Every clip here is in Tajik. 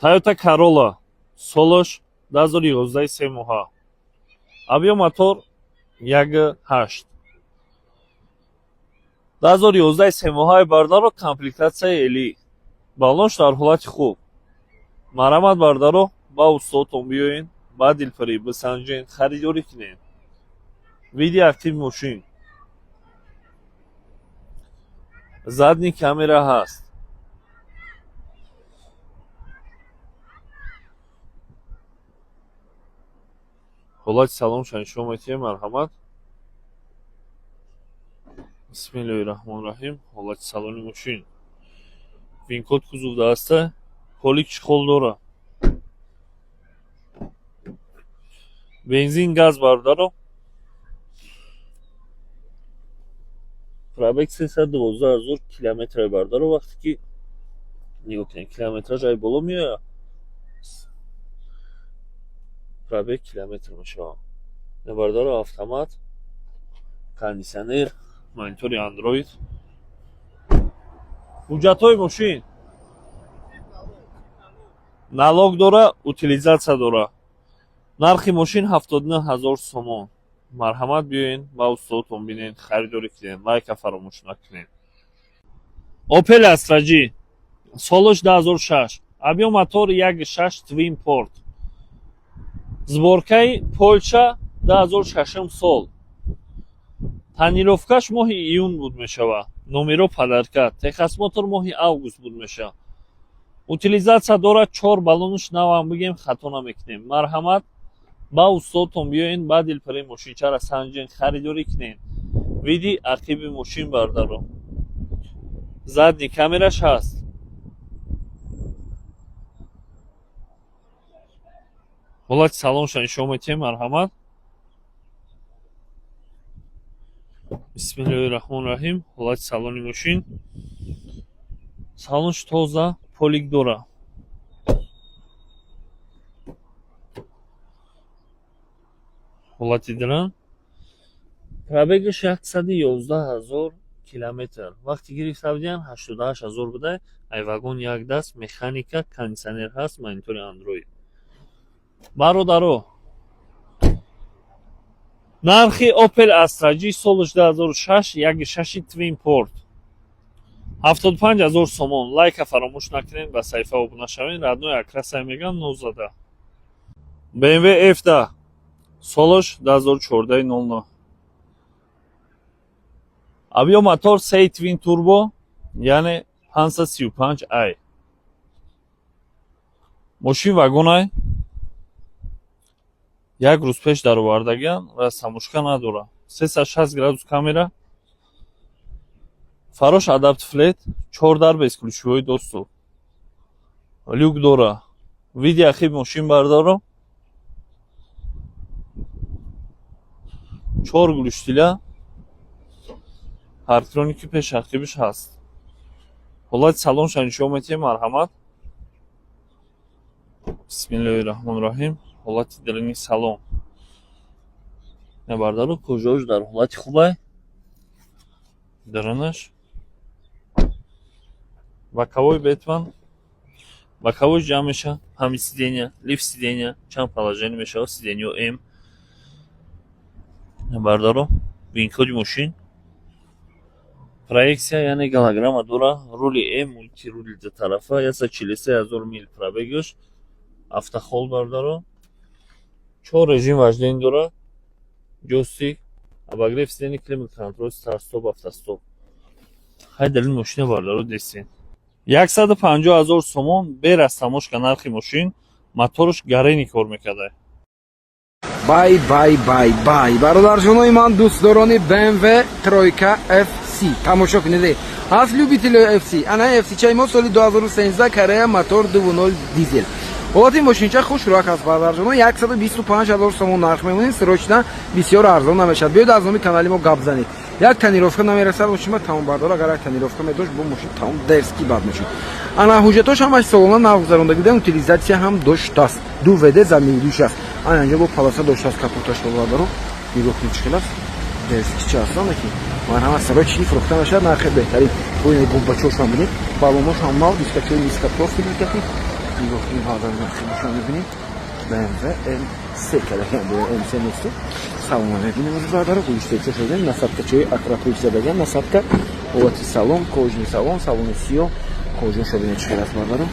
Toyota Corolla, солаш 2011, 3 моҳа, объём мотор 1,8, 2011, 3 моҳаи бардаро, комплектатсияи LE, баллонш дар ҳолати хуб. Марҳамат, бардаро, ба устодтон биёен, ба дилпарӣ бисанҷен, харидорӣ кунед. Види ақиби мошин, задний камера ҳаст. Ҳолати салонша нишон медиҳем, марҳамат. Бисмиллоҳи раҳмони раҳим. Ҳолати салони мошин, винкод кузовда ҳаста, полик чехол дора, бензин, газ, бародаро. Пробег 312 000 километре, бародаро. Вақте ки нигоҳ кунед, километраж ай боло меояд, пробег километр мешавад. Бародаро, автомат, кондитсионер, монитори Андроид. Ҳуҷҷатҳои мошин: налог дора, утилизатсия дора. Нархи мошин 79 000 сомон. Марҳамат, биёен, ба устодтон бинен, харидорӣ кунед. Лайка фаромӯш накунед. Опел Астра Ҷи, солаш 2006, объём мотор 1,6, twin port, сборкаи Полша, 2006 сол, тонировкаш моҳи июн буд мешавад, номеро подарка, техосмотр моҳи август буд мешавад, утилизатсия дорад, чор баллонаш навам бигем, хато намекунем. Марҳамат, ба устодтон биёен, ба дилпари мошинчаро санҷен, харидорӣ кунед. Види ақиби мошин, бардаро, задний камераш ҳаст. Ҳолати салонша нишон медиҳем, марҳамат. Бисмиллоҳи раҳмони раҳим. Ҳолати салони мошин: салонш тоза, полик дора. Ҳолати диран, пробегаш 111 000 километр. Вақте гирифта будиян, 88 000 буда. Ай вагон як даст, механика, кондитсионер ҳаст, монитори Андроид. Бародаро, нархи Opel Astra G, солаш 2006, 1,6 twin port, 75 000 сомон. Лайка фаромӯш накунед, ба саҳифа обуна шавед. Родной окрасай меган, нозада. BMW F10, солаш 2014 00, объём мотор 3, twin turbo, яъне 535 ай. Мошин вагонай, як рӯз пеш даровардагиан, растаможка надора, 360 градус камера, фарош адаптив LED, чор дар бесключевой доступ, люк дора. Види ақиби мошин, бардоро, чор глушителя, парктроники пеш ақибиш ҳаст. Ҳолати салонша нишон медиҳем, марҳамат. Бисмиллоҳи раҳмони раҳим. Ҳолати дарини салон, бародаро, кожаош дар ҳолати хубай. Дарунаш боковой бетман, боковой ҷамъ меша, ҳами сиденья, лифт сиденья, чанд положение мешавад сиденьё м. Бародаро, винкоди мошин, проекция, яъне голограмма дора, рули м, мультирули дутарафа, 143 000 мил пробегаш, автохолд, бародаро, чор режим вождения дорад, ҷойстик, обогрев сиденья, климат контроль, старт-стоп, автостоп. Хай, дар ин мошина, бародаро, дестен 150 000 сомон бе растаможка нархи мошин. Мотораш гарени кор мекарда. Бай, бай, бай, бай, бародарҷонои ман, дӯстдорони BMW тройка FC, тамошо кунед. Ҳаст любители FC. Ана FC чай мо, соли 2013, Корея, мотор 2.0 дизел. Ҳолати мошинча хушрӯак аст, бародарҷоно. 125 ҳазор сомон нарх мемонед. Срочно, бисёр арзон намешавад. Биёед, аз номи канали мо гап занед. Як тонировка намерасад мошинба, тамом. Бардор, агар як тонировка медошт, бо мошин тамом, дерски бад мешуд. Ана ҳуҷҷатош ҳамаш солона нав гузаронда гидан, утилизатсия ҳам доштааст, ду ВД заминидуш аст. Ана инҷо бо полоса доштааст капоташ. Бародаро, нигоҳ кунед, чӣ хел аст, дерски ча аст. Ки марҳамат, срочно фурӯхта мешавад, нархи беҳтарин. Бубинед, гумбачошам бинед, балонош ҳам нав, дискачои низкопрофильный. Нигоҳ кунед, бародарон, хеле мебинед, BMW M3 кардаган, M3 нест. Салона мебинем бародаро, гулиштеча шудем, насадкачои Акрапович задаган, насадка, ҳолати салон, кожаный салон, салони сиёҳ, кожаша бинед, чӣ хел аст, бародаро.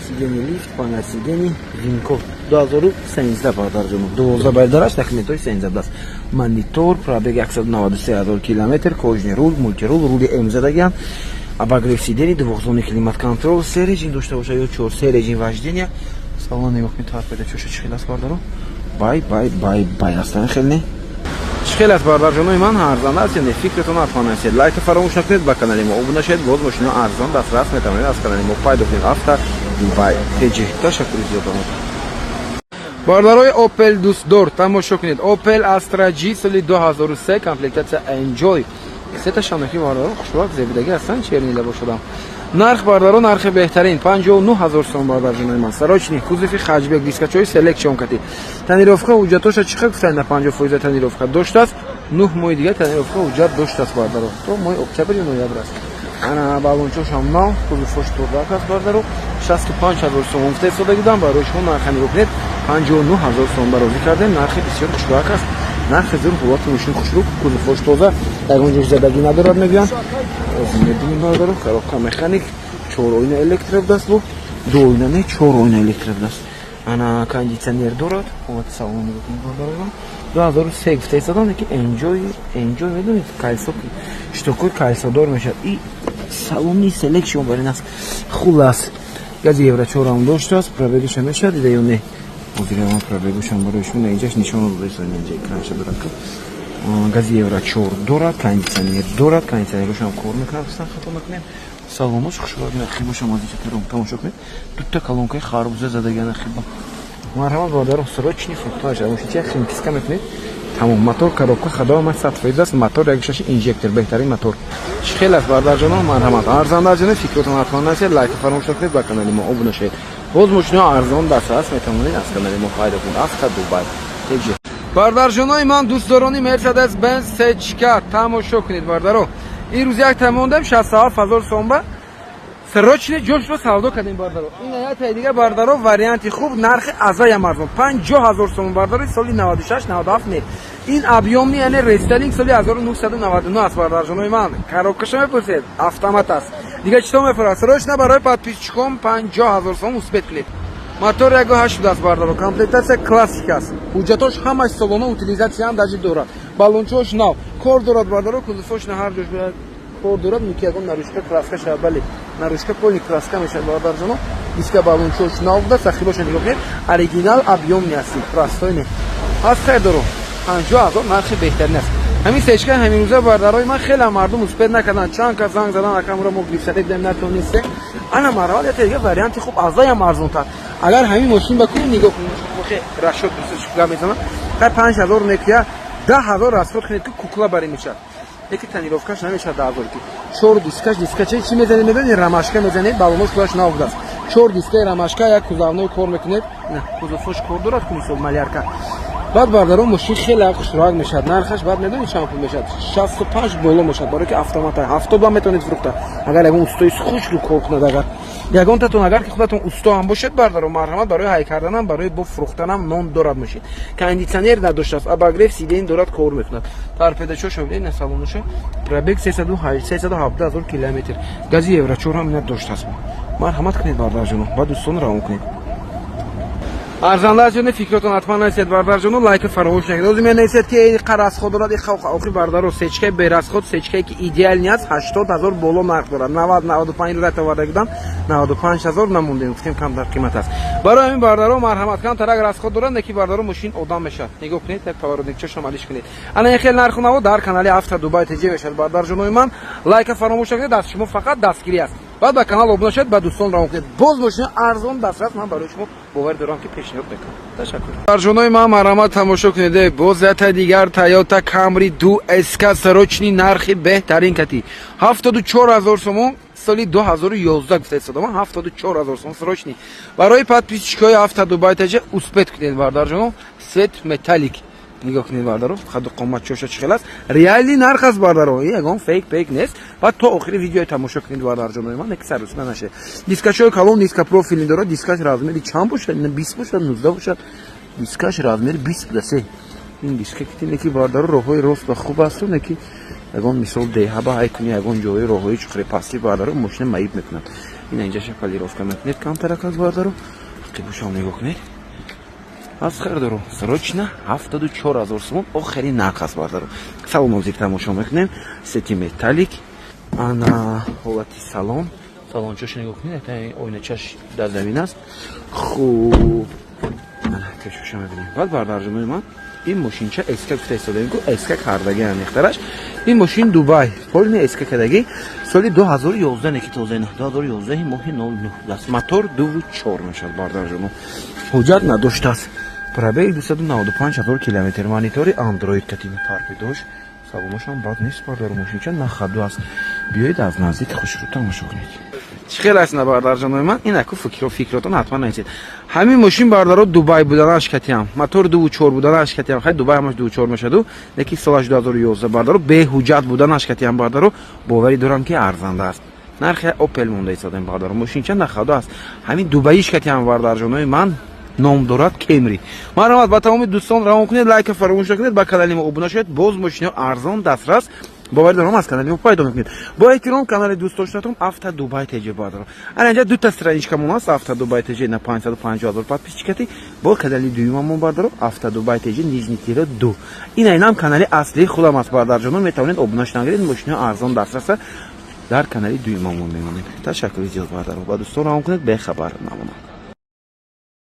Сиденье лифт, панел сидений, VIN-код 2013, бародарҷоно, 12 байдараш, документҳои 13 даст, монитор, пробег 193 ҳазор километр, кожаный руль, мультируль, рули М задагиан, обогрев сидений, двухзонный климат-контроль, се режим дошта боша ё чор, се режим вождения. Салон нигоҳ кунед, торпедачоша чӣ хел аст, бародаро. Бай, бай, бай, бай астан, хел не? Чӣ хел аст, бародарҷонои ман, арзанда аст ё не? Фикратон ҳатман нависед, лайка фаромӯш накунед, ба канали мо обуна шавед. Боз мошино арзон дастрас метавонед аз канали мо пайдо кунед. Авто Дубай ТЖ. Ташаккури зиёд ба бародарои Опел дӯстдор. Тамошо кунед, Опел Астра G соли 2003, комплектация Enjoy, сета шанохи, бародаро, хушвақт зебидагӣ ҳастанд, чернила бошадам. Нарх, бародаро, нархи беҳтарин, 59 ҳазор сом, бародарҷонои ман. Срочный, кузови хэтчбек, дискачои селекшн кати, тонировка, ҳуҷҷатоша чӣ хел гуфтанд, на 50% тонировка доштааст, 9 моҳи дигар тонировка ҳуҷҷат доштааст, бародаро, то моҳи октябр ё ноябр аст. Ана балончошам нав, кузовош турдак аст, бародаро. 65 ҳазор сом гуфта истода будам барои шумо, нарха нигоҳ кунед, 59 ҳазор сом барозӣ кардем. Нархи бисёр хушбахт аст, нархи зур, ҳолати мошин хушрӯ, кузовош тоза, ягон ҷош задагӣ надорад, мегӯянд. Озин мебинем, бародаро, коробка механик, чор оина электро будааст, бо ду оина не, чор оина электро будааст. Ана кондитсионер дорад. Ҳолати салон нигоҳ кунед, бародарон. 2003 гуфта истодам, ки Enjoy, Enjoy, медонед, калсо, штокои калсодор мешавад и салони селекшн барин аст. Хулас, гази евро чорам доштааст. Пробегиша мешавад дида ё не? Ҳозир пробегушам барои шумо инҷаш нишон дода истода, инҷа экранша дорад, ки гази евро чор дорад, кондитсионер дорад, кондитсионерушам кор мекунад, гуфтан хато накунем. Салонош хушрӯ, хибошам аз инҷа тамошо кунед, дута колонкаи харбуза задагиана хиба. Марҳамат, бародаро, срочный фурӯхтааш. Мошинча химчистка мекунед, тамом. Мотор, коробка хадома 100% аст, мотор якшаши инжектор, беҳтарин мотор. Чӣ хел аст, бародарҷонон? Марҳамат, арзандаҷоне, фикротон ҳатман насед, лайка фаромӯш накунед, ба канали мо обуна шавед. Боз мошино арзон дастрас метавонед аз канали мо пайдо кунед. Авто Дубай ТЖ. Бародарҷонои ман, дӯстдорони Мерседес Бенз сечка, тамошо кунед, бардаро. Ин рӯз як та мондем, 67 ҳазор сомба, срочно ҷошро савдо кардем, бардаро. Ин аятай дига, бардаро, варианти хуб, нархи азаям арзон, 50 ҳазор сомон, бардаро, соли 96, 97 не, ин объёмный, яъне рестайлинг, соли 1999 аст, бардарҷонои ман. Коробкаша мепурсед, автомат аст. Дига чито мефурад? Срочно барои подписчиком 50 ҳазор сомон, успеть кунед. Мотор 1,8 аст, бардаро, комплектация классик аст, ҳуҷҷатош ҳамаш солона, утилизатсияам даже дорад, балончош нав, кор дорад, бардаро, кузовош на ҳар ҷош кор дорад, муки ягон наружка краска шавад, бале, наружка полный краска мешавад, бародарҷоно. Диска, балончош нав буда, сахибоша нигоҳ кунед, оригинал, объёмный ҳастӣ, простой не ҳаст. Хайр доро, 50 ҳазор нархи беҳтарин аст ҳамин сечка. Ҳамин рӯза, бардарои ман, хеле мардум успеть накарданд, чанд кас занг задан, акамро мо гирифтаде будем, натонистем. Ана марҳамат, яте дига варианти хуб, азаям арзонтар. Агар ҳамин мошин ба кунед, нигоҳ кунед, расход гап мезанам, хай 5000 мекуя, 10 000 расход кунед, ки кукла барӣ мешавад, яки тонировкаш намешавад 10 000, ки чор дискаш, дискача чӣ мезанед, медонед, ромашка мезанед, балонош кулаш нав будааст, чор дискаи ромашка, як кузовной кор мекунед, кузовош кор дорад, ку мисол малярка. Баъд, бардаро, мошин хеле хушроак мешавад. Нархаш баъд медонед чанд пул мешавад? 65 боло мешавад, барое ки автомата, 70 ба метавонед фурӯхта, агар ягон устои хушрӯ кор кунад. Агар ягонтатон, агар ки худатон усто ҳам бошед, бардаро, марҳамат, барои ҳай карданам, барои бо фурӯхтанам нон дорад мошин. Кондитсионер надоштааст, обогрев сидень дорад, кор мекунад, торпедачошо бинед, салоноша. Пробег 317 ҳазор километр, гази евро чор ҳам ина доштааст. Марҳамат кунед, бардарҷоно, ба дӯстон равон кунед. Арзандаҷоне, фикротон ҳатман насед, бардарҷоно, лайка фаромӯш накунед. Озим менависед, ки қа расход дорад. Охи, бардаро, сечкаи берасход, сечкае ки идеальный аст, 80 000 боло нарх дорад, 90, 95 рӯза оварда будам, 95 ҳазор намондем, гуфтем камтар қимат аст. Барои ҳамин, бардаро, марҳамат, камтарак расход дорад, неки, бардаро, мошин одам мешавад. Нигоҳ кунед, як поворотникчашам алиш кунед. Ана ин хел нарху наво дар канали Авто Дубай ТЖ мешавад. Бардарҷонои ман, лайка фаромӯш накунед, аз шумо фақат дастгирӣ аст. Баъд ба канал обуна шавед, ба дӯстон равон кунед. Боз мошини арзон дастрас ман барои шумо боварӣ дорам, ки пешниҳод мекунам. Ташаккур. Барҷонои ман, марҳамат, тамошо кунед, боз ята дигар Тойота Камри ду СК, срочный, нархи беҳтарин кати, 74 000 сомон, соли 2011 гуфта истодам, 74 000 сомон, срочный барои подписчикҳои Авто Дубай ТЖ, успеть кунед, бардарҷоно. Цвет металлик. Нигоҳ кунед, бардаро, қаду қомат чоша чӣ хел аст. Реальный нарх аст, бардаро, ягон фейк пейк нест. Баъд то охири видеои тамошо кунед, бардарҷонои ман, неки сарусна нашед. Дискачҳои калон, диска профильный дорад. Дискаш размери чанд бошад? 20 бошад, 19 бошад. Дискаш размери 20 буда се. Ин диска ки бардаро, роҳҳои рост ва хуб асту неки ягон мисол деҳаба ҳай куни, ягон ҷои роҳҳои чуқури пастӣ, бардаро, мошина маиб мекунад. Ина инҷаша полировка мекунед камтарак аз, бардаро. Қибушам нигоҳ кунед. Аз харидоро срочно 74 000 сомон охири нарх аст, бардаро. Салон ҳозир тамошо мекунем. Сети металлик, ана ҳолати салон. Салончаша нигоҳ кунед, оиначаш дар замин аст. Хуб, ана кашоша мебинем. Баъд, бардарҷонои ман, ин мошинча СК гуфта истодаем ку, СК кардаги анехтараш. Ин мошин Дубай, полный СК кардагӣ, соли 2011, неки тоза, 2011 моҳи 09 аст. Мотор 2,4 мешавад, бардарҷоно. Ҳуҷҷат надоштааст. Пробег 295 ҳазор километр, монитори Андроид катиби торпедош. Салоношам бад нест, бардар. Мошинча на ходу аст. Биёед, аз наздик хушрӯ тамошо кунед. Чӣ хел аст на, бардарҷонои ман? Ин аку фикротон ҳатман нависед. Ҳамин мошин, бардаро, Дубай буданаш катиам, мотор 2,4 буданаш катиам, хай, Дубай ҳамаш 2,4 мешаду, леки солаш 2011, бардаро, беҳуҷҷат буданаш катиам, бардаро, боварӣ дорам, ки арзанда аст. Нархи Опел монда истодем, бардаро. Мошинча на ходу аст. Ҳамин дубаиш катиам, бардарҷонои ман, ном дорад Кемри. Марҳамат, ба тамоми дӯстон равон кунед, лайка фаромӯш накунед, ба канали мо обуна шавед. Боз мошиниҳо арзон дастрас, боварӣ дорам, аз канали мо пайдо мекунед. Бо эҳтиром, канали дӯстдоштатон Авто Дубай ТЖ. Бародаро, ана инҷа дута страничкамон аст: Авто Дубай ТЖ на 550 ҳазор подписчикати, бо канали дуюмамон, бародаро, Авто Дубай ТЖ нижний тире ду. Ин айнам канали аслии худам аст, бародарҷонон, метавонед обуна шудан гиред. Мошиниҳо арзон дастраса дар канали дуюмамон мемонем. Ташаккури зиёд, бародаро, ба дӯстон равон кунед, бехабар намонанд.